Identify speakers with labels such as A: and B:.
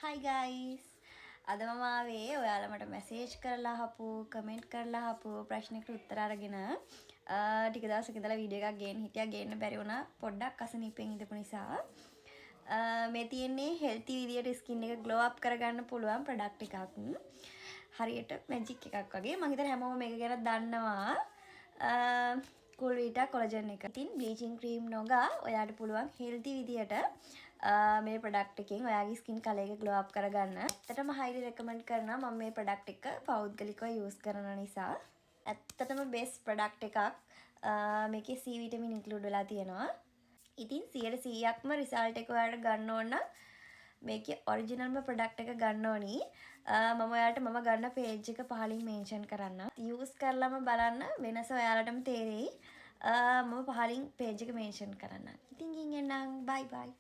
A: Hi guys, අද මම ආවේ ඔයාලා මට මැසේජ් කරලා අහපු, කමෙන්ට් කරලා අහපු ප්‍රශ්නයකට උත්තර අරගෙන. ටික දවසක ඉඳලා වීඩියෝ එකක් ගේන්න හිටියා, ගේන්න බැරි වුණා පොඩ්ඩක් අසනීපෙන් ඉඳපු නිසා. මේ තියෙන්නේ හෙල්ති විදියට ස්කින් එක ග්ලෝ අප් කරගන්න පුළුවන් ප්‍රොඩක්ට් එකක්. හරියට මැජික් එකක් වගේ. මං හිතන්නේ හැමෝම මේක ගැන දන්නවා. කුල් වීටා කොලජන් එක. ඉතින් බ්ලීචින් ක්‍රීම් නොගා ඔයාට පුළුවන් හෙල්ති විදියට මේ ප්‍රොඩක්ට් එකෙන් ඔයාගේ ස්කින් කලර් එක ග්ලෝ අප් කරගන්න. ඇත්තටම හයිලි රෙකමන්ඩ් කරනවා මම මේ ප්‍රොඩක්ට් එක පෞද්ගලිකව යූස් කරන නිසා. ඇත්තටම බෙස්ට් ප්‍රොඩක්ට් එකක්. මේකේ C vitamin ඉන්ක්ලූඩ් වෙලා තියෙනවා. ඉතින් 100%ක්ම රිසල්ට් එක ඔයාලට ගන්න ඕන නම් මේකේ ඔරිජිනල්ම ප්‍රොඩක්ට් එක ගන්න ඕනි. මම ඔයාලට මම ගන්න පේජ් එක පහලින් මෙන්ෂන් කරන්නම්. යූස් කරලම බලන්න, වෙනස ඔයාලටම තේරෙයි. මම පහලින් පේජ් එක මෙන්ෂන් කරන්නම්. ඉතින් ගිහින් එන්නම්. බයි බයි.